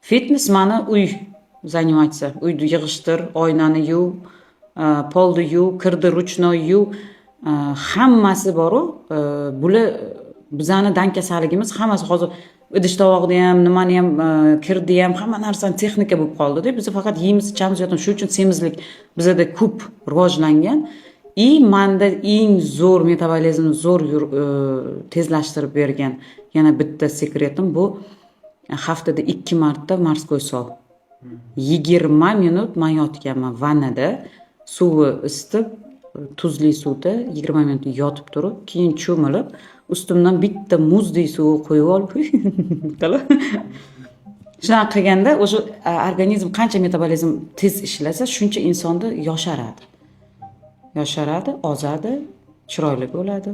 Fitness mani uy заниматься, uyni yig'ishtir, oynani yuv, polni yuv, kirni ручной yuv, hammasi boru, bular bizani dangasaligimiz. Hammasi hozir idish tovoqni ham, nimani ham, kirni ham, hamma narsani texnika bo'lib qoldida. Biz faqat yeymiz, ichamiz, yotamiz. Shuning uchun semizlik bizada ko'p rivojlangan. И manda eng zo'r metabolizmni zo'r tezlashtirib bergan yana bitta sekretim bu haftada ikki marta морской sol. 20 minut man yotganman vannada, suvi isitib, tuzli suvda 20 minut yotib turib, keyin cho'milib, ustimdan bitta muzdek suv quyib olib. Shunaqa qilganda o'sha organizm qancha metabolizm tez ishlasa, shuncha insonda yosharadi, yosharadi, ozadi, chiroyli bo'ladi.